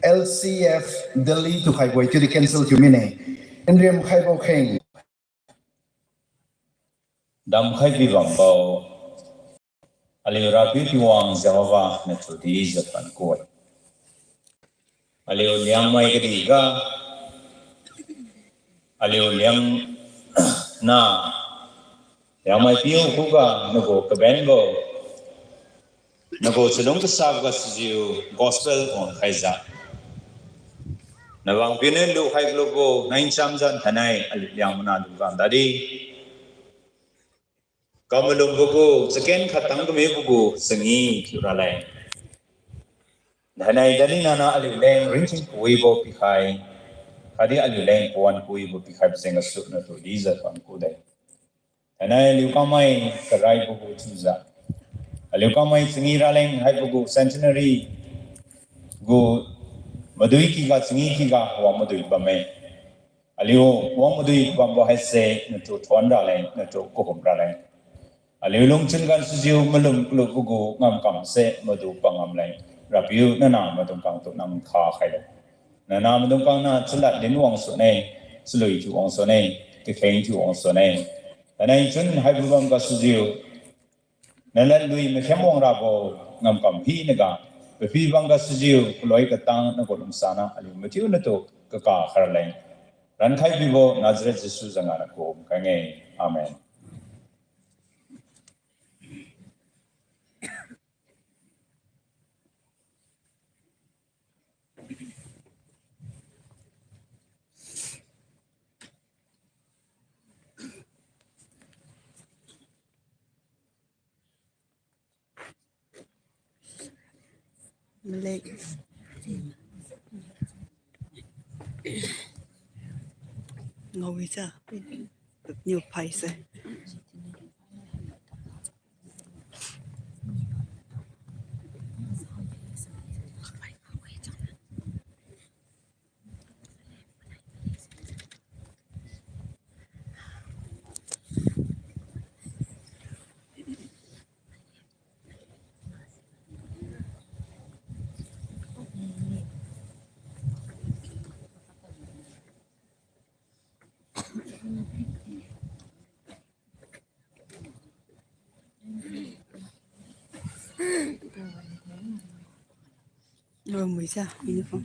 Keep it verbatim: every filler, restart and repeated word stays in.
L C F Delhi tu khaibo-e, chiudi cancel thiu mine. Nriam khaibo kheng. Damkhai bibambo, aliu Rapiu Tingwang Jehovah, natu di jatpan ku-e. Aliu Liangmai kadihga, aliu Liang na, Liangmai piu khuga nagu kabenbo, nagu chalung kasabo ga sijiu gospel wangkhaijiu, navang piuniu lukhai kalubo naincham jan thainai aliu Liangmai na dungkang dadi kamalumbo gu chaken khat tang kamibo gu changi thiu raleng, thainai dani nana aliu leng ringting kawibo pikhai, khatdi aliu leng pawan kawibo pikhaibo jeng gasu natu di jatpan kude. Thainai aliu kangmai karaibo gu thiujiu, aliu kangmai changi raleng haibo gu centenary gu madui kyga changi kyga wang madui bamme. Aliu wang madui bambo haise natu thuon raleng, natu kahum raleng, aliu lungchun gan sijiu malum kalubo gu ngamkamse madu pangam leng, Rapiu nana maidungkang tu nang kha khailo. Nana maidungkang na chalad din wang sune, chalui thiu wang sune, kakheng thiu wang sune. Thainai chun haibo bam ga sijiu, naladlui makhem wang rabo ngamkam hinaga, papibang ga sijiu kaloi katang nagu lungsana aliu mathiu natu kaka kharaleng, rankhai bibo Nazareth Jesu zanga na kum khainge. Amen. Malek. Ngaowi cha. Niu phaise. Lo mui sa uniform.